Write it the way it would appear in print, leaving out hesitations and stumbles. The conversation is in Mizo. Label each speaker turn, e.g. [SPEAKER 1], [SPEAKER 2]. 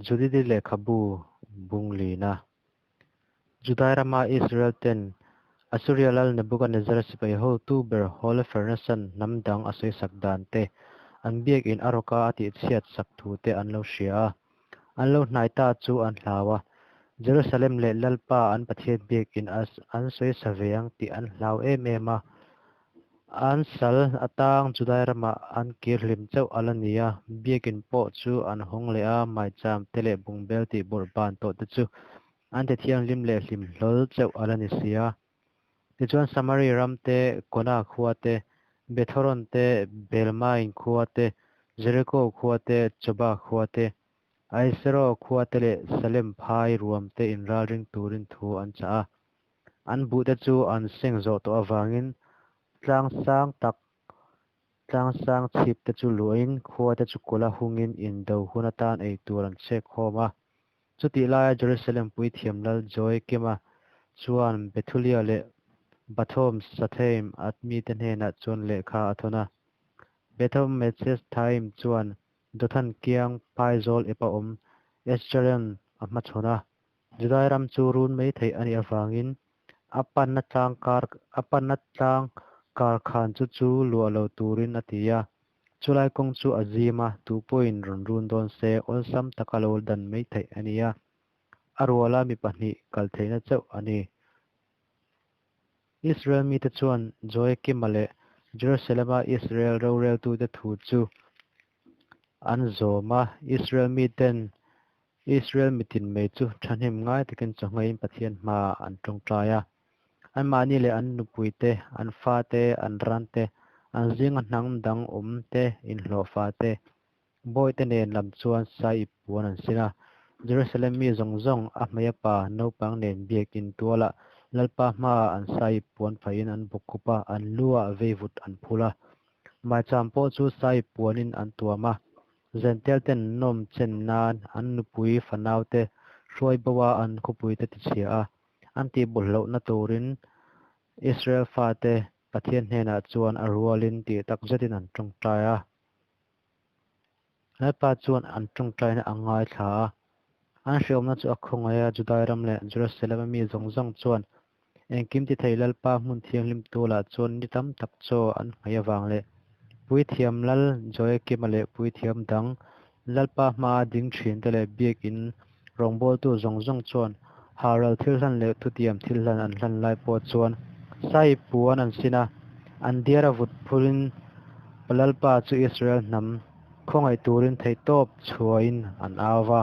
[SPEAKER 1] Judith-i lehkhabu bung lina. Judai rama Israel ten Assuria lal Nebukanezzara sipai hotu ber Holofernes-a'n hnam dang a sawisak dan te, an biak in a rawka a tihchhiat sak thu te an lo hria a. An lo hnai ta chu an hlau a, Jerusalem leh Lalpa an Pathian biak in an sawisa ve ang tih an hlau em em a. An sal atang Judai ramah an kir hlim chauh a la ni a, biakin pawh chu an hawng leh a, maicham te leh bungbel tih bawrh ban tawh te chu an ti thianghlim leh hlim hlawl chauh a la ni si a. Tichuan Samari ram te, Kona khua te, Bethoron te, Belmain khua te, Jeriko khua te, Choba khua te, Aisero khua te leh Salem phai ruam te inralring turin thu an chah a. An buhte chu an seng zawh tawh avangin tlang sang tak, tlang sang chhip te chu luahin khua te chu kula hungin indo hun atan ei tur an chhek khawm a. Chutih laia Jerusalem puithiam lal Joiakima chuan Bethulia leh Bathom Sathaim at mite hnenah chuan lehkha a thawn a. Bethom Metsesthaim chuan Dothan kiang phaizawl epa awm Esjareon a hmachhawn a. Judai ram chu run mai theih a nih avangin a panna tlang kar a panna tlang kar khan chu chu luah lo turin a ti a. Chulai kawng chu a zim a, tu pawhin rawn run dawn se awlsam taka lo dan mai theih a ni a. A ruala mi pahnih kal theihna chauh a ni. Israel mite chuan Joiakima leh Jerusalema Israel roreltute thu chu an zawm a. Israel miten Israel mitin mai chu thahnem ngai takin chawhngaiin Pathian hmaah an tawngtai a. Anmahni leh an nupuite, an fate, an rante, an zinga hnam dang awm te, inhlawhfa te, bawihte nen lam chuan sai ip puan an sin a. Jerusalem mi zawng zawng, a hmeia pa, naupang nen biakin tualah Lalpa hmaah an sai ip puan phahin an bawkkhup a, an lu ah veivut an phul a. Maicham pawh chu sai ip puanin an tuam a. Zentel ten nawm chen nan an nupui fanau te hruai bo a an khawpui te tichhia a, an tih bawlhhlawhna turin Israel fate Pathian hnenah chuan a rualin tih tak zetin an tawngtai a. Lalpa chuan an tawngtaina a ngaithla a, an hreawmna chu a khawngaih a, Judai ram leh Jerusalem a mi zawng zawng chuan Engkim ti thei Lalpa hmun thianghlim tualah chuan ni tam tak chaw an hmei avang leh Puithiam Lal Joiakima leh Puithiam dang Lalpa hmaa ding thinte leh biakin rawngbawltu zawng zawng chuan Haral thil hlan leh thutiam thil hlan an hlan lai pawh chuan sai puan an sin a, an diar a vut phurin Lalpa chu Israel hnam khawngaih turin theihtawp chhuahin an au va.